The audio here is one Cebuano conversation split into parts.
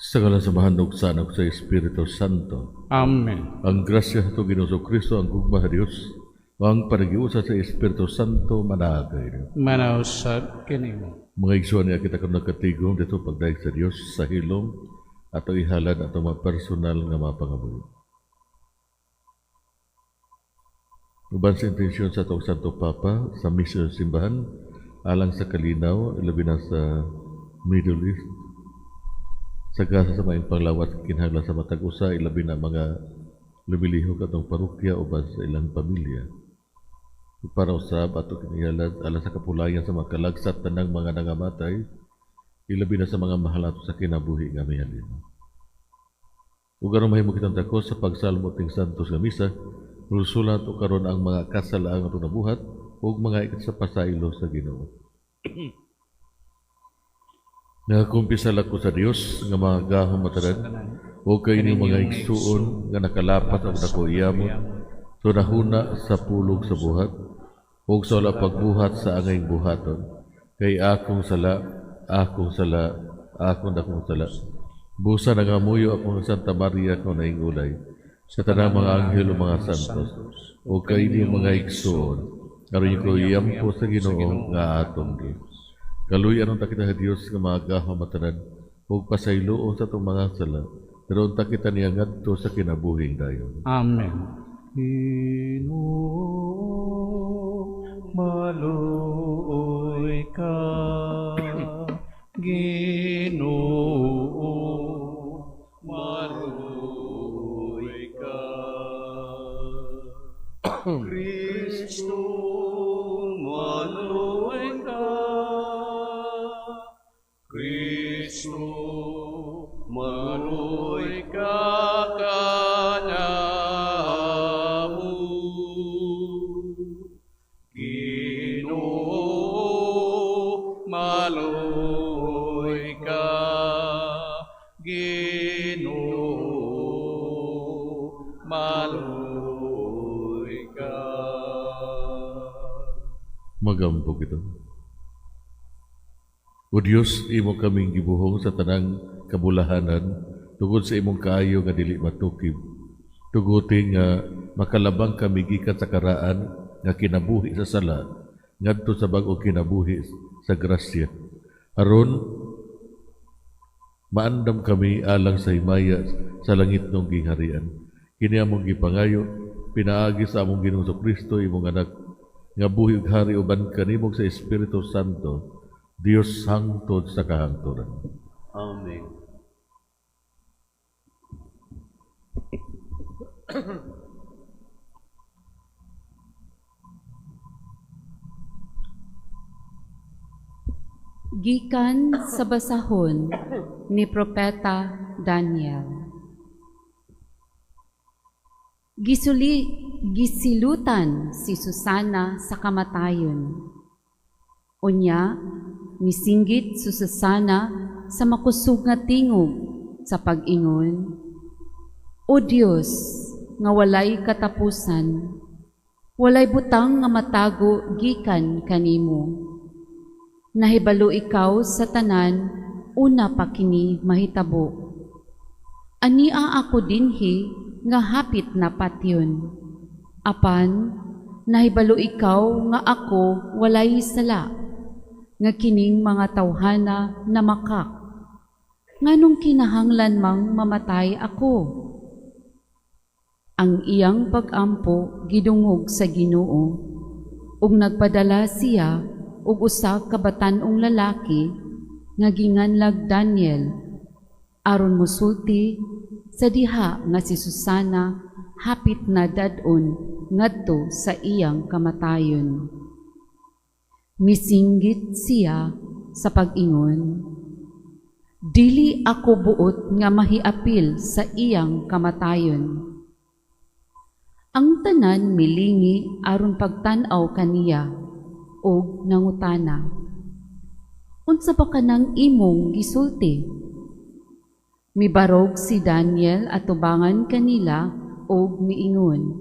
Sa ngalan sa Amahan ug sa Anak sa Espiritu Santo. Amen. Ang grasya sa Ginoong Kristo, ang gugma sa Dios, ang panaghiusa sa Espiritu Santo manaagay. Manaog sad kanimo. Mga igsoon niya kita karon nagkatigom dito pagdayeg sa Dios sa hilom ato ihalad ato mga personal nga mga pangamuyo. Uban sa intensyon sa atong Santo Papa sa misyon sa simbahan alang sa kalinaw labi na sa Middle East, sa gasa sa maayong panglawas kinahanglan sa matag usa ilabi na mga lumilihok atong parokya uban sa ilang pamilya. Para usab ato kinihalad alang sa kapulayan sa mga kalagsat tanang mga nangamatay ilabi na sa mga mahal nato sa kinabuhi nga mihalin. Ug aron mahimo kitang dako sa pagsalmo ting santos nga misa, lusulan nato karon ang mga kasalaang atong nabuhat ug mga ikat sa pasaylo sa Ginoo. Nagakumpisal ako sa Dios nga magahom matanan o kay inyong mga igsuon nga nakalapat og dako iyamot so nahuna sa pulog sa buhat ug sa wala pagbuhat sa angay buhaton kay akong sala, akong sala, akong dakong sala. Busa nangamuyo akong Santa Maria kung naingulay sa tanang mga anghel o mga santos o kay inyong mga igsuon aron ko iyampo sa Ginoo nga atong Dios. Kaluy-an unta kita sa Dios nga magahom matanan ug pasayloon sa atong mga sala, pero unta kita niya ngadto sa kinabuhing dayon. Amen. Ginoo, maluoy ka. Ginoo, maluoy ka. Kristo, maluoy ka. Kristo, maluoy ka kanamo. Ginoo, maluoy ka. Ginoo, maluoy ka. Magampo kita. O Dios, imo kaming gibuhong sa tanang kabulahanan tungod sa imong kaayo nga dili matukib. Tuguti nga makalabang kami gikan sa karaan nga kinabuhi sa sala ngadto sa bag-ong kinabuhi sa grasya. Aron maandam kami alang sa himaya sa langit nung gingharian. Kini among gipangayo pinaagi sa among Ginoong Kristo imong anak nga buhi ug hari uban kanimo sa Espiritu Santo, Dios hangtod sa kahangturan. Amen. Gikan sa basahon ni Propeta Daniel. Gisilutan si Susana sa kamatayon. Unya, misinggit si Susana sa makusog nga tingog sa pag-ingon, O Dios, nga walay katapusan, walay butang nga matago gikan kanimo. Nahibalo ikaw sa tanan, una pa kini mahitabo. Ania ako dinhi nga hapit na patyon. Apan, nahibalo ikaw nga ako walay sala, nga kining mga tawhana na makak. Nganong kinahanglan mang mamatay ako? Ang iyang pag-ampo gidungog sa Ginoo, ug nagpadala siya og usa ka batan-ong lalaki nga ginganlag Daniel aron mosulti sa diha nga si Susana hapit na dad-on ngadto sa iyang kamatayon. Misinggit siya sa pag-ingon, Dili ako buot nga mahiapil sa iyang kamatayon. Ang tanan milingi aron pagtan-aw kaniya og nangutana, Unsa ba kanang imong gisulti? Mibarog si Daniel atubangan kanila og miingon,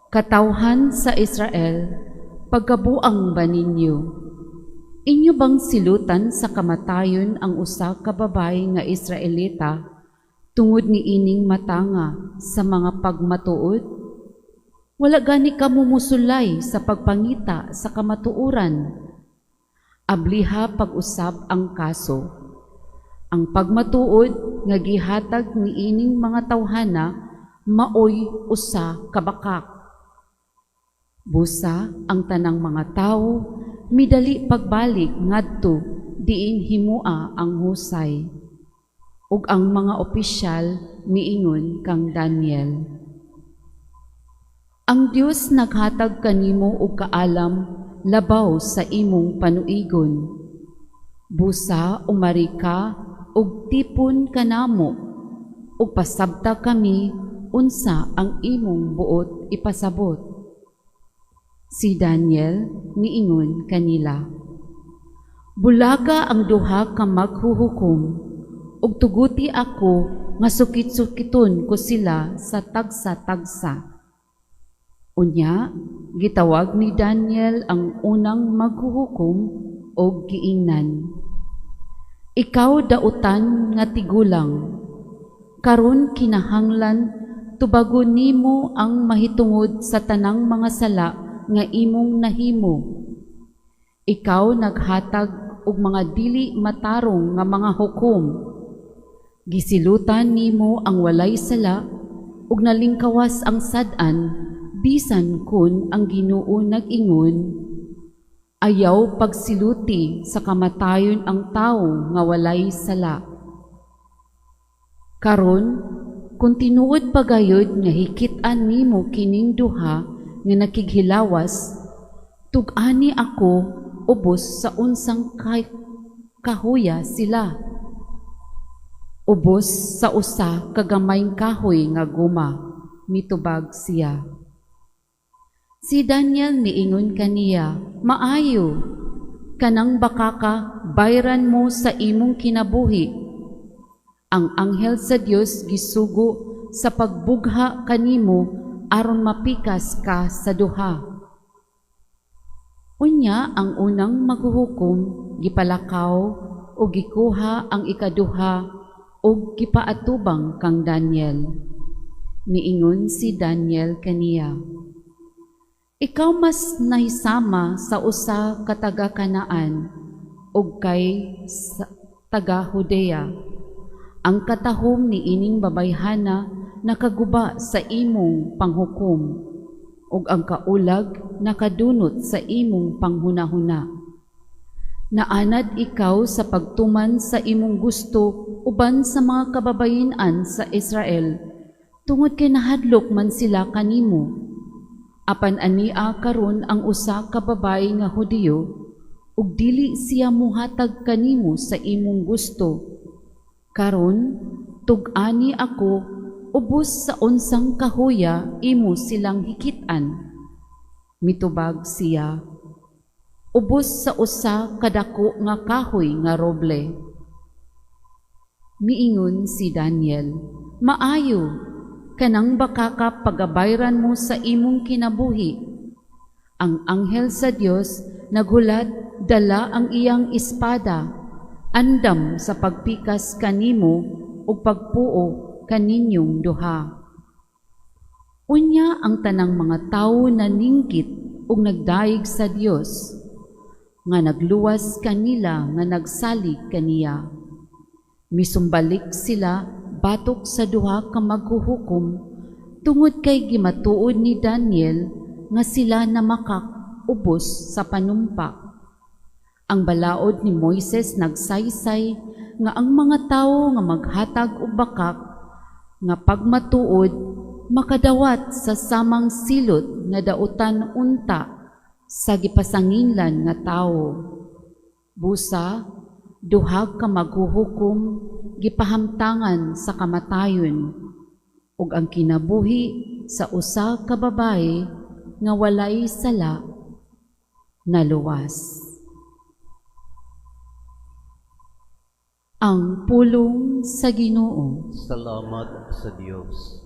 Katawhan sa Israel, pagkabuang ba ninyo? Inyo bang silutan sa kamatayon ang usa ka babayi nga Israelita tungod ni ining matanga sa mga pagmatuod? Wala gani kamo musulay sa pagpangita sa kamatuoran. Abliha pag-usab ang kaso. Ang pagmatuod nga gihatag niining mga tawhana maoy usa ka bakak. Busa ang tanang mga tawo midali pagbalik ngadto diin himua ang husay. Ug ang mga opisyal miingon kang Daniel: "Ang Dios naghatag kanimo og kaalam labaw sa imong panuigon. Busa umari ka ug tipon kanamo ug pasabta kami unsa ang imong buot ipasabot." Si Daniel miingon kanila, "Bulaga ang duha ka maghuhukom ug tuguti ako nga sukit-sukiton ko sila sa tagsa-tagsa." Unya, gitawag ni Daniel ang unang maghuhukom og giingnan, "Ikaw dautan nga tigulang, karon kinahanglan tubagon nimo ang mahitungod sa tanang mga sala nga imong nahimo. Ikaw naghatag og mga dili matarong nga mga hukom. Gisilutan nimo ang walay sala ug nalingkawas ang sad-an bisan kon ang Ginoo nag-ingon, ayaw pagsiluti sa kamatayon ang tawo nga walay sala. Karon, kung tinuod pa gayud nga hikit-an nimo kining duha nga nakighilawas, tug-ani ako ubos sa unsang kahuya sila." "Ubos sa usa ka gamayng kahoy nga guma," mitubag siya. Si Daniel miingon kaniya, "Maayo, kanang bakaka bayran mo sa imong kinabuhi. Ang anghel sa Dios gisugo sa pagbugha kanimo aron mapikas ka sa duha." Unya ang unang maghuhukom gipalakaw ug gikuha ang ikaduha ug gipaatubang kang Daniel. Miingon si Daniel kaniya, "Ikaw mas nahisama sa usa ka taga Kanaan ug kay sa taga Judea. Ang katahom niining babayhana nakaguba sa imong panghukom ug ang kaulag nakadunot sa imong panghunahuna. Naanad ikaw sa pagtuman sa imong gusto uban sa mga kababayen-an sa Israel tungod kay nahadlok man sila kanimo. Apan ania karon ang usa ka babayi nga Hudiyo ug dili siya muhatag kanimo sa imong gusto. Karon tug-ani ako ubos sa unsang kahuya imo silang hikit-an." Mitubag siya, "Ubos sa usa ka dako nga kahoy nga roble." Miingon si Daniel, "Maayo, kanang bakaka pagabayran mo sa imong kinabuhi. Ang anghel sa Dios naghulat dala ang iyang espada, andam sa pagpikas kanimo ug pagpuo kaninyong duha." Unya ang tanang mga tawo naningkit ug nagdayeg sa Dios nga nagluwas kanila nga nagsalig kaniya. Misumbalik sila batok sa duha ka maghuhukom tungod kay gimatuod ni Daniel nga sila namakak ubos sa panumpa. Ang balaod ni Moises nagsaysay nga ang mga tawo nga maghatag og bakak nga pagmatuod makadawat sa samang silot nga dautan unta sa gipasanginlan nga tawo. Busa duha ka maghuhukom gipahamtangan sa kamatayon ug ang kinabuhi sa usa ka babaye nga walay sala naluwas. Ang pulong sa Ginoo. Salamat sa Dios.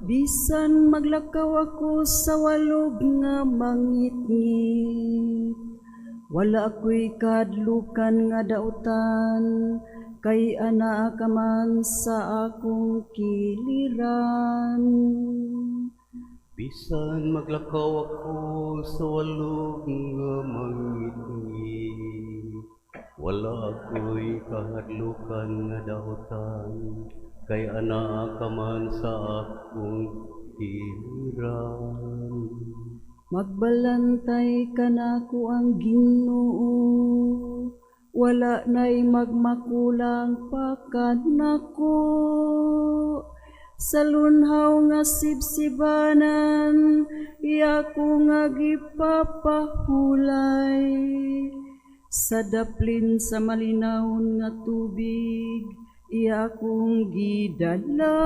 Bisan maglakaw ako sa walog nga mangitngit, wala ako'y kahadlukan nga dautan, kay anaa ka man sa akong kiliran. Bisan maglakaw ako sa walog nga mangitngit, wala ako'y kahadlukan nga dautan, kay anaa ka man sa akong kiliran. Magbalantay kanako ang Ginoo, wala na'y magmakulang pa kanako. Sa lunhaw nga sibsibanan, iya ko nga gipapahulay. Sa daplin sa malinawon nga tubig, iya akong gidala.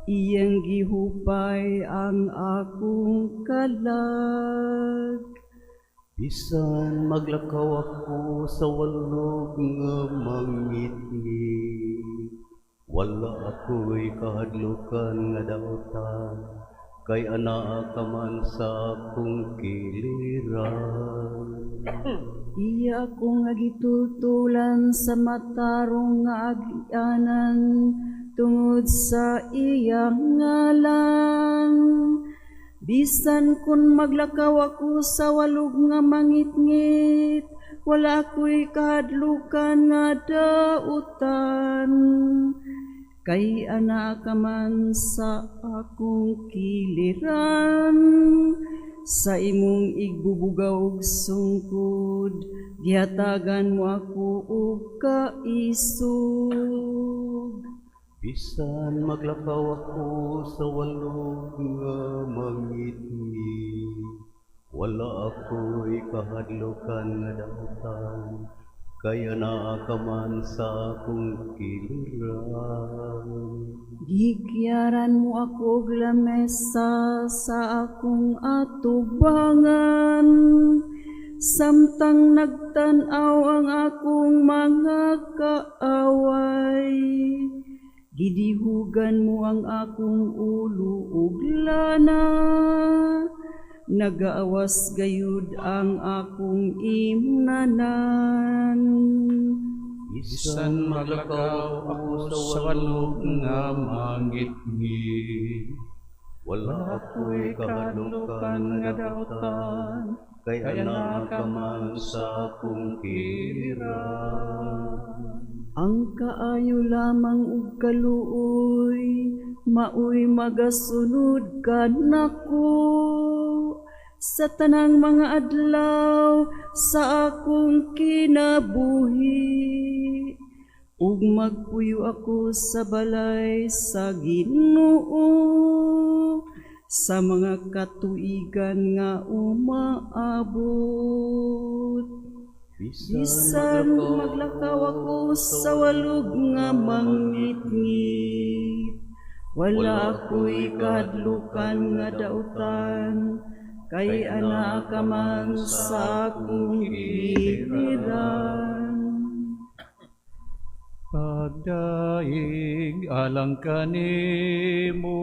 Iyang gihupay ang akong kalag. Bisan maglakaw ako sa walog nga mangitngit, wala ako'y kahadlukan nga dautan, kay anaa ka man sa akong kiliran. Iya ako nga gitultulan sa matarong nga agianan tungod sa iyang ngalan. Bisan kun maglakaw ako sa walog nga mangitngit, wala ako'y kahadlukan nga dautan. Kay anaa ka man sa akong kiliran, sa imong igbubugaw ug sungkod, gihatagan mo ako og kaisog. Bisan maglakaw ako sa walog nga mangitngit, wala ako'y kahadlukan nga dautan, kay anaa ka man sa akong kiliran. Gihigyaran mo ako og lamesa sa akong atubangan, samtang nagtan-aw ang akong mga kaaway. Gidihugan mo ang akong ulo og lana, nagaawas gayud ang akong imnanan. Bisan maglakaw ako sa walog nga mangitngit, wala ako'y kahadlukan nga dautan, kay anaa ka man sa akong kiliran. Ang kaayo lamang ug kaluoy maoy magasunod kanako sa tanang mga adlaw sa akong kinabuhi, ug magpuyo ako sa balay sa Ginoo sa mga katuigan nga umaabot. Bisan maglakaw ako sa walog nga mangitngit, wala ako'y kahadlukan nga dautan, kay anaa ka man sa akong kiliran. Pagdaig alang kanimo,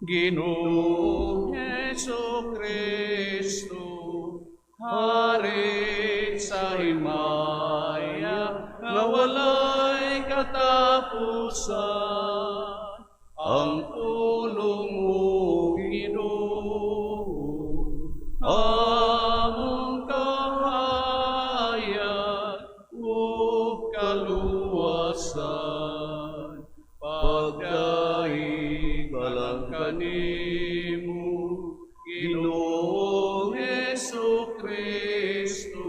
Ginoong Hesus Kristo, Hari sa himaya nga walay katapusan. Ang pulong mo, Ginoo, among kahayag ug kaluwasan. Pagdaig alang kanimo, Ginoong Hesus Kristo,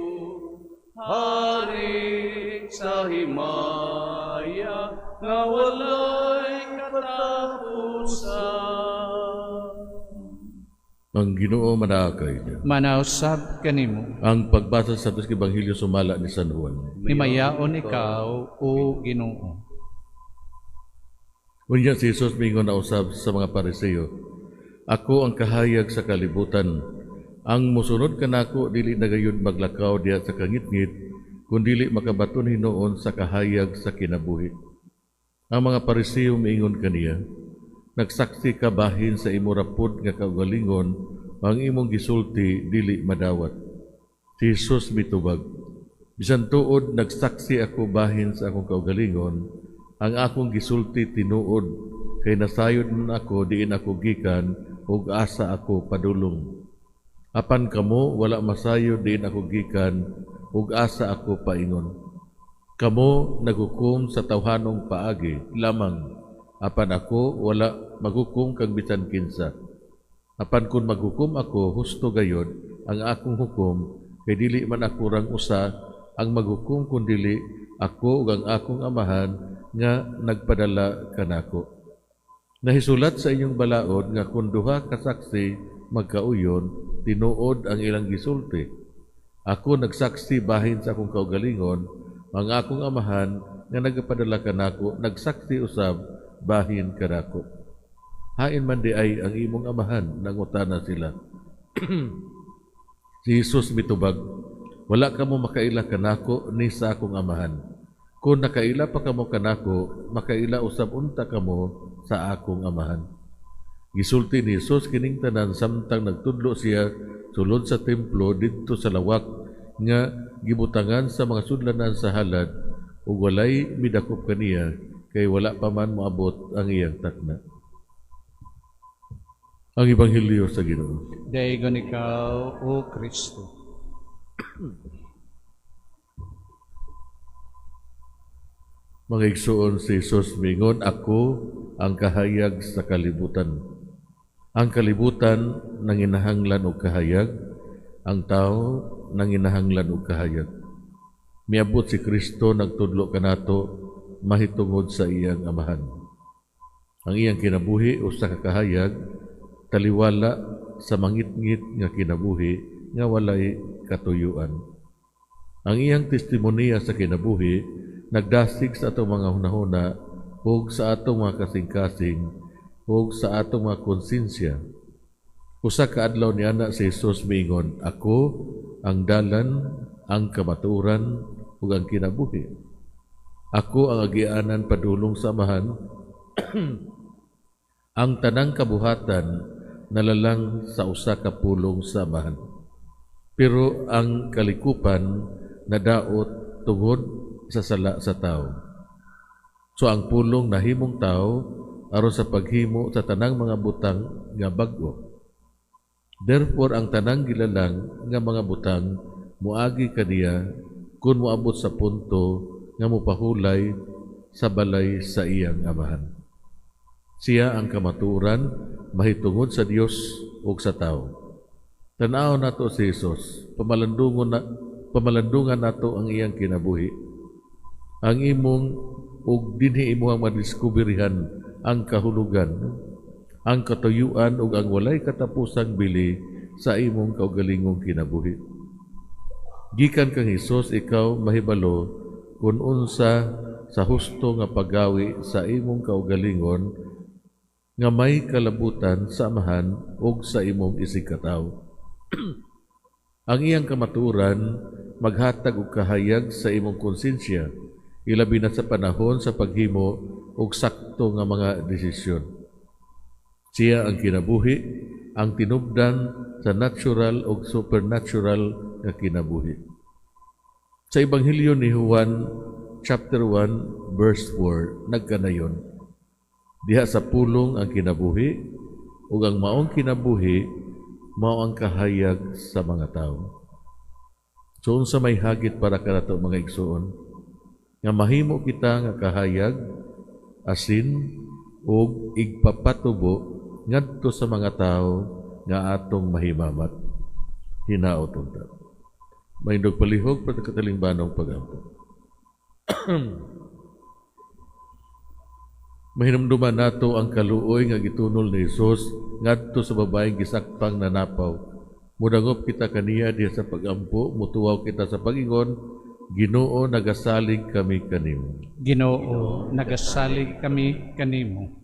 Hari sa himaya nga walay katapusan. Ang Ginoo manaa kaninyo. Manausab kanimo. Ang pagbasa sa Santos Ebanghelyo sumala ni San Juan. Himayaon ikaw, o Ginoo. Unya si Jesus miingon na usab sa mga Pariseo, "Ako ang kahayag sa kalibutan. Ang musunod kanako dili na gayud maglakaw diha sa kangitngit, kun dili makabaton hinuon sa kahayag sa kinabuhi." Ang mga Pariseo miingon kaniya, Nagsaksi ka bahin sa imo ra pod nga kaugalingon, ang imong gisulti dili madawat. Si Jesus mitubag, bisan tuod nagsaksi ako bahin sa akong kaugalingon, ang akong gisulti tinuod, kay nasayod man ako diin ako gikan ug asa ako padulong. Apan kamo wala masayod diin ako gikan ug asa ako paingon. Kamo naghukom sa tawhanong paagi lamang, apan ako wala maghukom kang bisan kinsa. Apan kun maghukom ako, husto gayod ang akong hukom, kay dili man ako rang usa ang maghukom, kundili ako ug ang akong Amahan nga nagpadala kanako. Nahisulat sa inyong balaod nga kun duha ka saksi magkauyon, tinuod ang ilang gisulti. Ako nagsaksi bahin sa akong kaugalingon, ang akong Amahan nga nagpadala kanako nagsaksi usab bahin kanako. Hain man di ay ang imong amahan, nangutana sila. Si Jesus mitubag, wala kamo makaila kanako ni sa akong amahan. Kung nakaila pa kamo kanako, makaila usab unta kamo sa akong amahan. Gisulti ni Jesus kining tanan samtang nagtudlo siya sulod sa templo didto sa lawak nga gibutangan sa mga sudlanan sa halad, ug walay midakop kaniya kay wala pa man moabot ang iyang takna. Ang Ebanghelyo sa Ginoo. Daygon ikaw, O Kristo. Mga igsoon, si Jesus mingon, ako ang kahayag sa kalibutan. Ang kalibutan nanginahanglan og kahayag, ang tao nanginahanglan og kahayag. Miabot si Kristo nagtudlo kanato mahitungod sa iyang amahan. Ang iyang kinabuhi usa ka kahayag, taliwala sa mangitngit nga kinabuhi nga walay katuyuan. Ang iyang testimonya sa kinabuhi nagdasig sa atong mga hunahuna ug sa atong mga kasing-kasing ug sa atong mga konsensya. Usa ka adlaw niana si Jesus miingon, ako ang dalan, ang kamatuoran ug ang kinabuhi. Ako ang agianan padulong sa Amahan. Ang tanang kabuhatan nalalang sa usa ka pulong sa Amahan. Pero ang kalikupan nadaot tungod sa sala sa tao. So ang pulong nahimong tao aron sa paghimo sa tanang mga butang nga bag-o. Therefore ang tanang gilalang nga mga butang muagi kaniya kun moabot sa punto nga mopahulay sa balay sa iyang Amahan. Siya ang kamatuoran mahitungod sa Dios ug sa tao. Tan-aw nato si Jesus, pamalandungan nato ang iyang kinabuhi. Ang imong ug dinhi imong madiskuberihan ang kahulugan, ang katuyuan ug ang walay katapusang bili sa imong kaugalingong kinabuhi. Gikan kang Hesus, ikaw mahibalo kun unsa sa husto nga paggawi sa imong kaugalingon nga may kalabutan sa Amahan ug sa imong isigkatawo. Ang iyang kamatuoran maghatag og kahayag sa imong konsensya, ilabi na sa panahon sa paghimo og sakto nga mga desisyon. Siya ang kinabuhi, ang tinubdan sa natural ug supernatural nga kinabuhi. Sa Ebanghelyo ni Juan chapter 1 verse 4 nagkanayon, diha sa pulong ang kinabuhi ug ang maong kinabuhi mao ang kahayag sa mga tao. So unsa may hagit para kanato mga igsoon nga mahimo kita nga kahayag, asin ug igpapatubo ngadto sa mga tao nga atong mahimamat. Hinaot unta. Mahindog palihog para katalingbanong pagampo. Mahinumduman nato ang kaluoy nga gitunol ni Hesus ngadto sa babaeng gisakpang nanapaw. Mudangop kita kaniya diha sa pagampo, mutuwaw kita sa pagingon, Ginoo, nagasalig kami kanimo. Ginoo, nagasalig kami kanimo.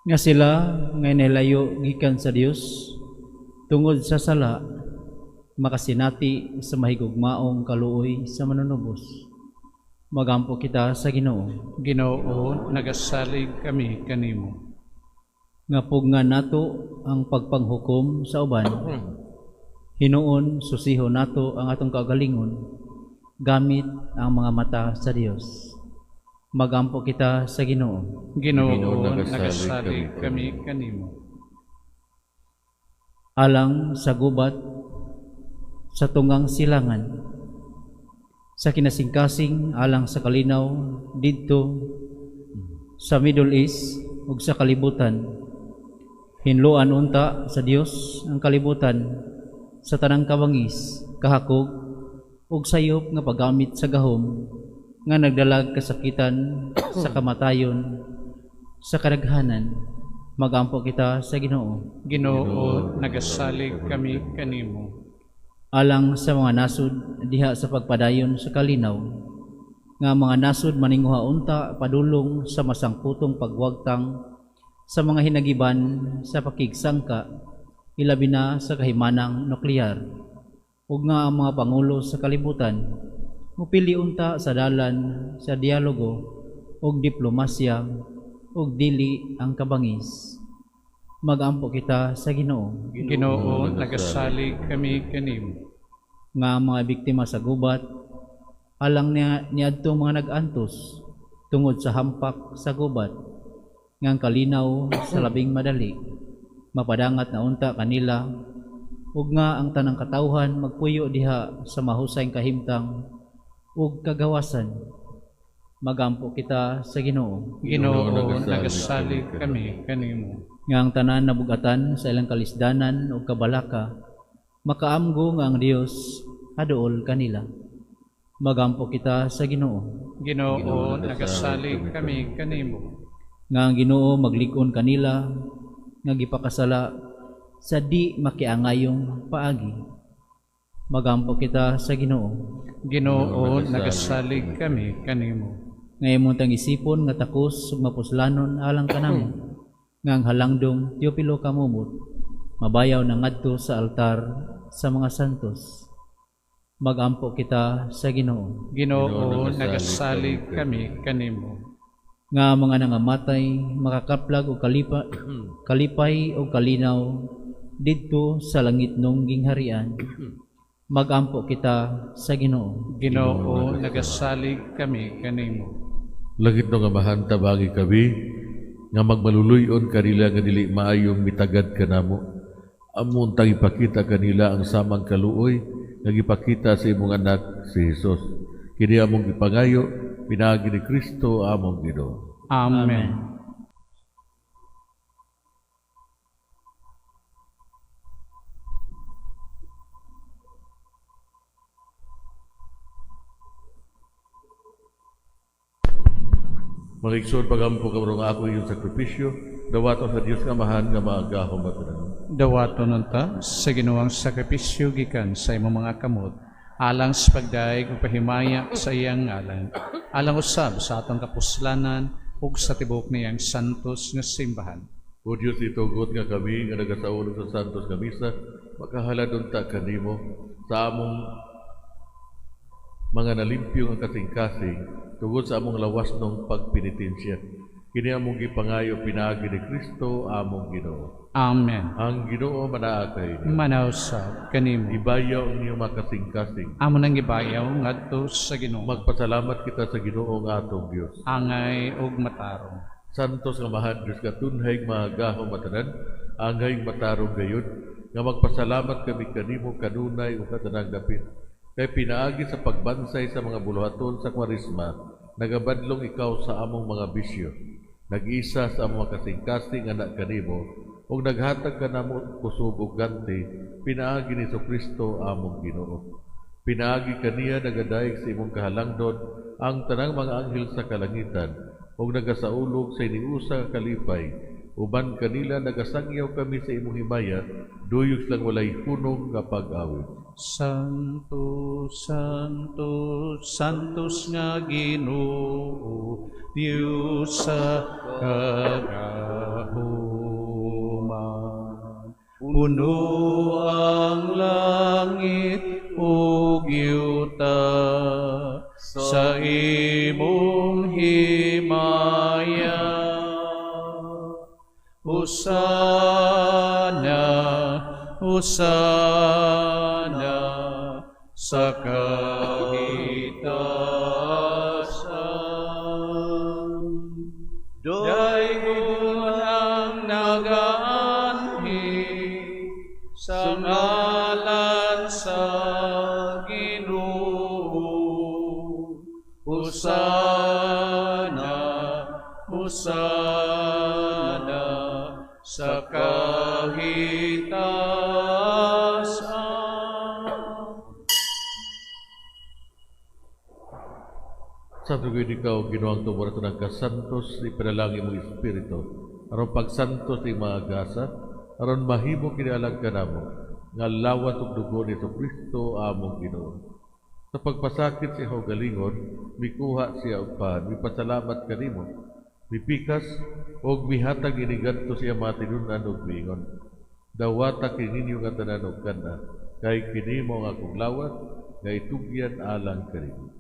Nga sila nga nilayo gikan sa Dios tungod sa sala Makasinati sa mahigugmaong kaluoy sa manunubos. Magampo kita sa Ginoo. Ginoo, nagasalig kami kanimo. Nga pugngan nato ang pagpanghukom sa uban. Hinuon susiho nato ang atong kaugalingon gamit ang mga mata sa Dios. Magampo kita sa Ginoo. Ginoo, nagasalig kami kanimo. Alang sa gubat sa tungang silangan, sa kinasingkasing alang sa kalinaw didto sa Middle East ug sa kalibutan. Hinloan unta sa Dios ang kalibutan sa tanang kabangis, kahakog ug sayop nga paggamit sa gahom nga nagdalag kasakitan sa kamatayon sa kadaghanan. Magampo kita sa Ginoo. Ginoo, nagasalig kami kanimo. Alang sa mga nasud diha sa pagpadayon sa kalinaw, nga mga nasud maninguha unta padulong sa masangputong pagwagtang sa mga hinagiban sa pakigsangka, ilabi na sa kahimanang nuklear, ug nga ang mga pangulo sa kalibutan mupili unta sa dalan sa dialogo ug diplomasya ug dili ang kabangis. Magampo kita sa Ginoo. Ginoo, nagasalig kami kanimo. Nga mga biktima sa gubat alang niadtong mga nag-antos tungod sa hampak sa gubat, nga ang kalinaw sa labing madali mapadangat na unta kanila, ug nga ang tanang katawhan magpuyo diha sa mahusay kahimtang ug kagawasan. Magampo kita sa Ginoo. Ginoo, nagasalig kami kanimo. Nga ang tanan nabugatan sa ilang kalisdanan ug kabalaka makaamgo nga ang Dios haduol kanila. Magampo kita sa Ginoo. Ginoo, nagasalig kami kanimo. Nga ang Ginoo maglig-on kanila nga gipakasala sa di makiangayong paagi. Magampo kita sa Ginoo. Ginoo, nagasalig kami kanimo. Nga imong tangisipon nga takos ug mapuslanon alang kanamo, nga ang halangdong Teopilo Camomot mabayaw na ngadto sa altar sa mga santos. Magampo kita sa Ginoo. Ginoo, nagasalig kami kanimo. Nga mga nangamatay makakaplag og kalipay og kalinaw didto sa langit nung gingharian. Magampo kita sa Ginoo. Ginoo, nagasalig kami kanimo. Langit no nga Amahan, tabagi kami nga magmaluluyon kanila nga dili maayong mitagad kanamo. Amon tang ipakita kanila ang samang kaluoy nga gipakita sa imong anak si Jesus. Kini among gipangayo pinaagi ni Kristo among Ginoo. Amen. Mga igsoon, pagampo karon ako iyong sakripisyo, dawaton sa Dios nga Amahan nga maagahom at tanan. Dawaton unta sa Ginoong sakripisyo gikan sa imong mga kamot, alang sa pagdayeg ug pahimaya sa iyang ngalan, alang usab sa atong kapuslanan ug sa tibuok niyang santos nga simbahan. O Dios, itugot nga kami nga nagasaulog sa santos nga misa, makahalad unta kanimo sa among mga nalimpyo nga kasing-kasing tungod sa among lawas nung pagpenitensya. Kini among gipangayo pinaagi ni Kristo among Ginoo. Amen. Ang Ginoo manaa kaninyo. Manausab kanimo. Ibayaw ang inyong mga kasing-kasing. Amo nang gibayaw ngadto sa Ginoo. Magpasalamat kita sa Ginoo nga atong Dios. Angay ug matarong. Santos nga Amahan, Dios katunhay magahom matanan, angay matarong gayud nga magpasalamat kami kanimo kanunay ug katanang dapit. Kay pinaagi sa pagbansay sa mga buluhaton sa Kwaresma, nagabadlong ikaw sa among mga bisyo, nag-isa sa among mga kasing-kasing anak kanimo, ug naghatag kanamo kusog ug ganti, pinaagi ni Kristo among Ginoo. Pinaagi kaniya nagadayeg sa imong kahalangdon ang tanang mga anghel sa kalangitan, ug nagasaulog sa iniusa nga kalipay, uban kanila nagasangyaw kami sa imong himaya, duyog silang walay hunong nga pag-awit. Santo, Santo, Santos nga Ginoo, Dios sa kagahuman. Puno ang langit langit ug yuta sa imong himaya. Hosana, Hosana sa kahitasan. Daygon ang nagaanhi sa ngalan sa Ginoo. Hosana, Hosana sa kahitasan. Sa tugoy ikaw, Ginoong tumurato ng kasantos, ipanalangin mong Espiritu. Aron pagsantos ni mga gasa, aron mahimo kinialang ka namo, nga lawat ug dugo ni Kristo among Ginoo. Sa pagpasakit siya galingon, mikuha siya og pan, mipasalamat kanimo, mipikas og mihatag inigadto siya mga tinun-an og miingon. Dawata kininyo nga tanan og kana, kay kini mao ang akong lawas nga itugyan alang kanimo.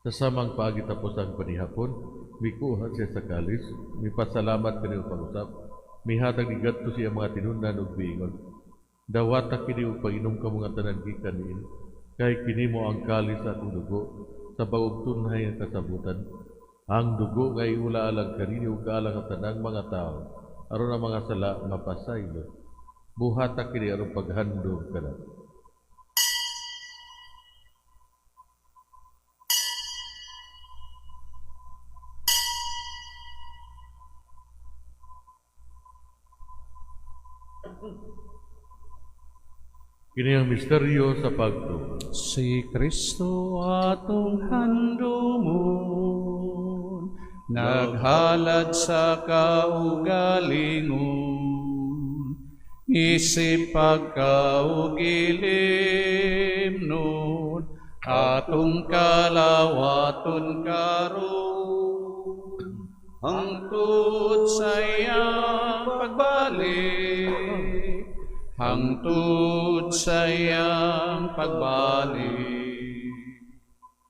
Sa samang paagi tapos ang panihapon, mikuha siya sa kalis, mipasalamat kaniyo pag-usap, mihatag ni gadto siya mga tinun-an og miingon. Dawata kini og pag-inom kamo nga tanan gikan niini, kay kini mo ang kalis sa akong dugo sa bag-ong tunhay nga kasabutan. Ang dugo nga iula alang kanini ug alang ang tanang mga tawo, aron ang mga sala mapasaylo. Buhata kini aron paghandom kana. Kini ang misteryo sa pagtuo. Si Kristo atong handumon, naghalad sa kaugalingon, isip pagkaugilim nun, atong kalawaton karon, hangtod sa iyang pagbalik, hangtod sa iyang pagbalik.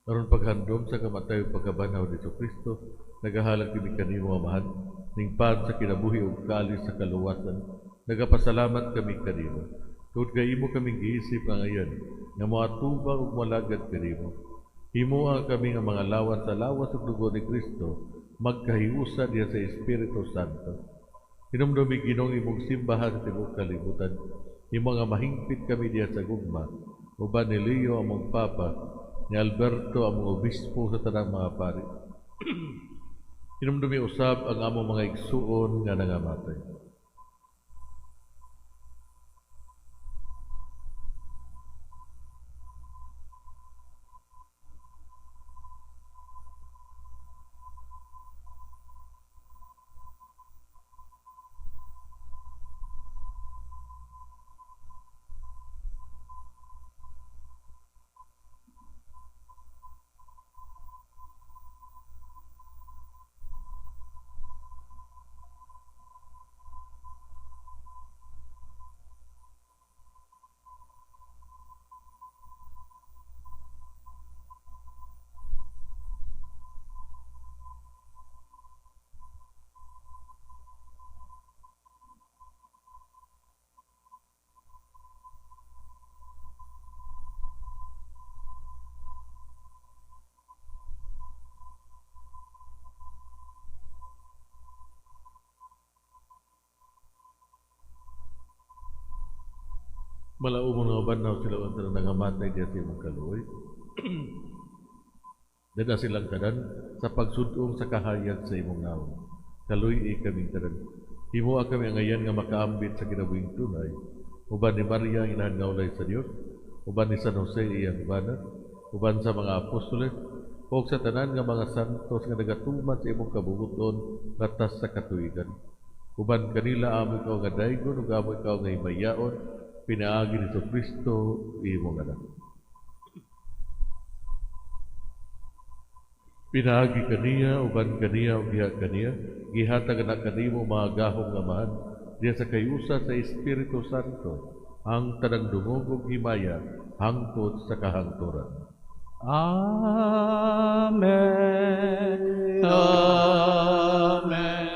Aron paghandom sa kamatay ug pagkabanhaw ni Kristo, nagahalag kami kanimo Amahan, ning pan sa kinabuhi ug kalis sa kaluwasan. Nagapasalamat kami kanimo. Tungod kay imo kaming giisip nga ngayon, nga moatubang ug molagad kanimo. Himoa kami nga mga lawas sa lawas ug dugo ni Kristo, magkahiusa diha sa Espiritu Santo. Hinumdumi Ginoong imong simbahan sa tibuok kalibutan. Himo nga mahingpit kami diha sa gugma. Uban ni Leo among Papa, ni Alberto among Obispo sa tanang mga pari. Hinumdumi usab ang among mga igsuon nga nangamatay. Malaumon nga banhaw sila ang tanan nangamatay diha sa imong kaluoy. Dada silang tanan sa pagsudong sa kahayag sa imong nawong. Kaluy-i kaming tanan. Himoa kami ang ngayan nga makaambit sa kinabuhing tunay. Uban ni Maria inahan nga ulay sa Dios, uban ni San Jose iyang bana, uban sa mga apostoles, ug sa tanan nga mga santos nga nagatuman sa imong kabubuton latas sa katuigan. Uban kanila amo ikaw nga daygon ug amo ikaw nga himayaon Pinaagi ni Kristo imong anak. Pinaagi kaniya, uban kaniya, ug diha kaniya, gihatag na kanimo mga gahom nga Amahan, diha sa kayusa sa Espiritu Santo, ang tanang dungog ug himaya hangtod sa kahangturan. Amen. Amen.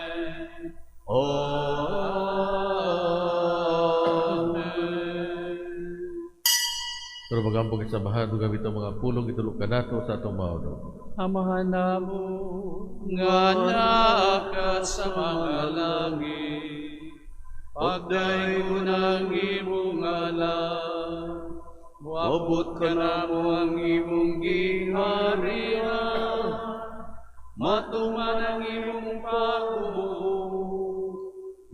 Amen. Pero magambog samahan ug gamit ang mga pulong itulog kanato sa atong maono. Amahan namo nga naa ka sa mga langit, pagdaygon ang imong ngalan, moabot kanamo ang imong gingharian, matuman ang imong pagbuot,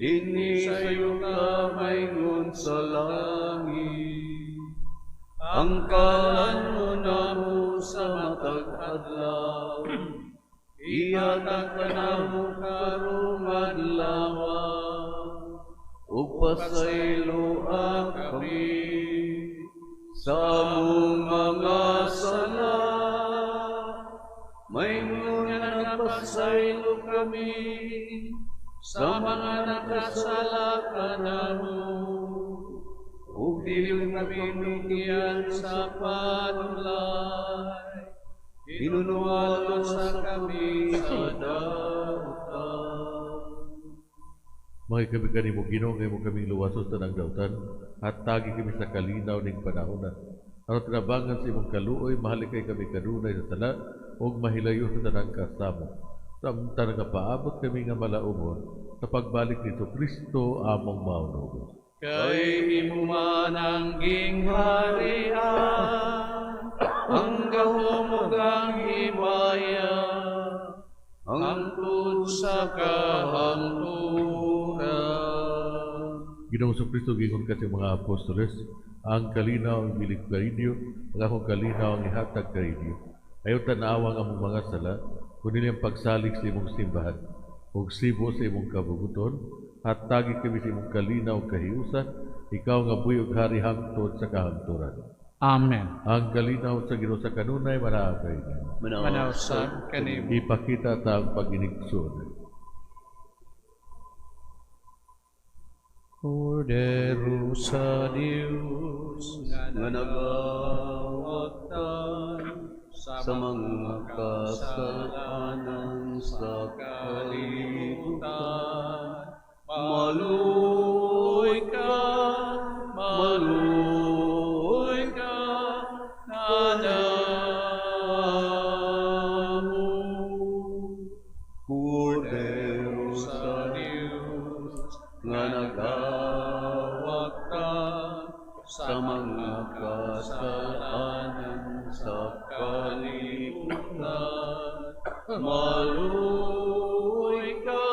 dinhi sa yuta maingon sa langit. Ang kalan namo sa matag adlaw, ihatag kanamo karong adlaw, ug pasayloa kami sa among mga sala, maingon nga nagpasaylo kami sa mga nakasala kanamo, ug dili kami nungyan sa panulay, hinunuwalo sa kami sa dautan. Mga kami kanimo Ginoo, nga imo kaming luwason sa tanang dautan, hatagi kami sa kalinaw ning panahona. Aron tinabangan sa imong kaluoy, mahalikay kami kanunay sa sala, ug mahilayo sa tanang kasamo. Samtang nagapaabot kami nga malaumon sa pagbalik ni Kristo among maunobos. Kay imo man ang gingharian, ang gahom ug ang himaya, hangtod sa kahangturan. Ginoong Kristo, giingon ka sa mga apostoles, ang kalinaw ang ibilin ko kaninyo, ang akong kalinaw ang ihatag kaninyo. Ayaw tan-awa ang among mga sala, kundi ang pagsalig sa imong simbahan, ug sibo sa imong kabubuton, hatagi kami sa imong kalinaw kahiusa, ikaw nga buhi ug hari hangtod sa kahangturan. Amen. Ang kalinaw sa Ginoo sa kanunay manaa kaninyo. Manaw sa kanimo. Ipakita ta ang pag-inigsoon. Kordero sa Dios nga nagawagtan sa mga kasalanan sa kalibutan, maluoy ka, maluoy ka kanamo. Kordero sa Dios nga nagawagtan sa mga kasalanan sa kalibutan, maluoy ka,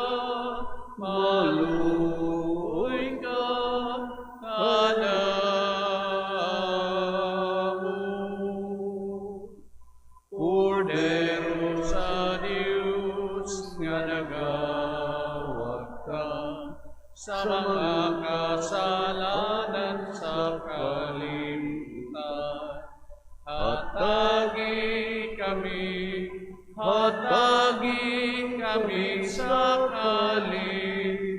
maluoy ka kanamo. Kordero sa Dios nga nagawagtan sa mga kasalanan sa kalibutan, hatagi kami, hatagi kami sa kalinaw.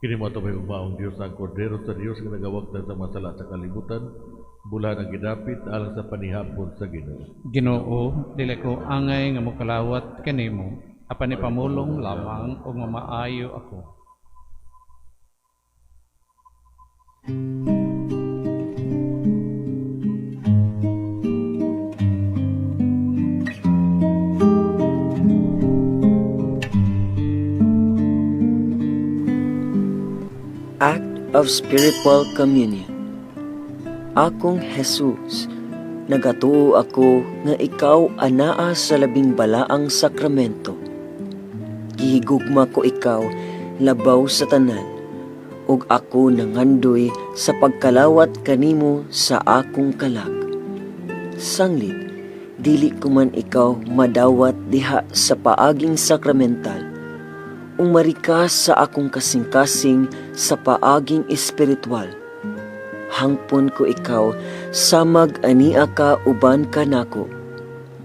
Kini mo ito may umaong Diyos ang Kordero sa Diyos nga nagawagtan sa mga sala sa kalibutan, bulahan ang gidapit alang sa panihapon sa Ginoo. Ginoo, dili ko angay nga mokalawat kanimo, apan ipamulong lamang ug mamaayo ako. Act of Spiritual Communion. Akong Jesus, nagatuo ako nga ikaw anaa sa labing balaang sakramento. Gihigugma ko ikaw labaw sa tanan, ug ako nangandoy sa pagkalawat kanimo sa akong kalag. Sanglit, Dili ko man ikaw madawat diha sa paaging sakramental. Umari ka sa akong kasing-kasing sa paaging espiritual. Hangpon ko ikaw samag ania ka uban kanako.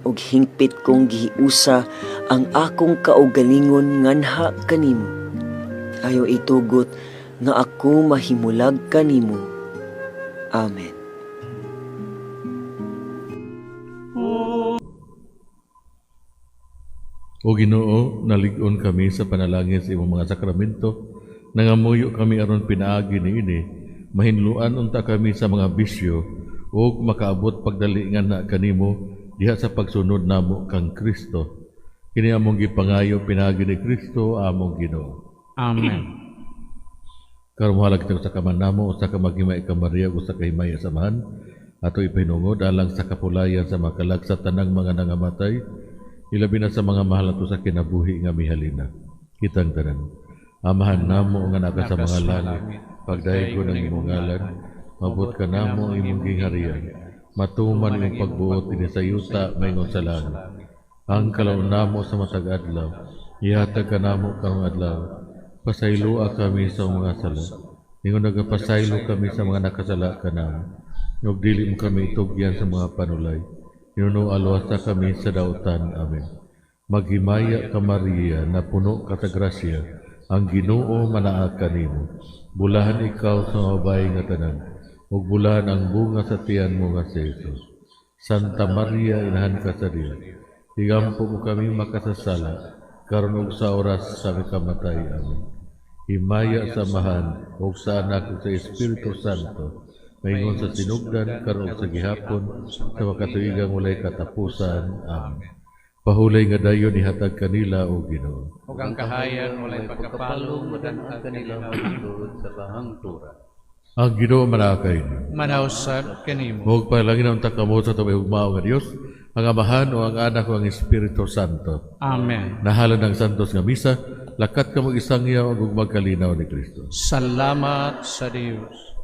Ug hingpit kong gihiusa ang akong kaugalingon nganha kanimo. Ayaw itugot nga ako mahimulag kanimo. Amen. O Ginoo, nalig-on kami sa panalangin sa imong mga sakramento, nangamuyo kami aron pinaagi niini, mahinluan unta kami sa mga bisyo ug makaabot pagdali nga na kanimo diha sa pagsunod namo kang Kristo. Kini among gipangayo pinaagi ni Kristo among Ginoo. Amen. Karon mohalad kita sa kaman namo, usa ka maghimaya ka Maria ug usa ka himaya sa Amahan, ato ipahinungod alang sa kapulayan sa makalag sa tanang mga nangamatay, ilabi na sa mga mahal nato sa kinabuhi nga mihalina. Kitang tanan. Amahan namo nga naa ka sa mga langit, pagdaygon ang imong ngalan, mabot ka namo ang imong gingharian, matuman imong pagbuot dinhi sa yuta maingon sa langit. Ang kalaon namo sa matag adlaw, ihatag kanamo karong adlaw. Pasayloa kami sa mga sala, ingon nagapasaylo kami sa mga nakasala kanamo. Ug dili mo kami itugyan sa mga panulay, hinuno alwasa kami sa dautan. Amen. Maghimaya ka Maria, na puno ka sa grasya, ang Ginoo manaa kanimo. Bulahan ikaw sa babae nga tanan, ug bulahan ang bunga sa tiyan mo nga si Jesus. Santa Maria, inahan ka sa Dios, higampo mo kami makasasala, karon ug sa oras sa aming kamatay. Amen. Himaya sa Amahan, ug sa Anak, ug sa Espiritu Santo, maingon sa sinugdan, karon ug sa gihapon, sa makatuigang walay katapusan. Amen. Pahulay nga dayon ihatag kanila, o Ginoo. Ug ang kahayag walay pagkapalong Madaan kanila mahitungod sa kahangturan. Ang Ginoo manaa kaninyo. Manausab kanimo. Ug panalangin unta kamo sa atong hugmao nga Dios, ang Amahan o ang Anak o ang Espiritu Santo. Amen. Nahalad ang santos nga misa, lakat kamo isangyaw ug magkalinaw ni Kristo. Salamat sa Dios.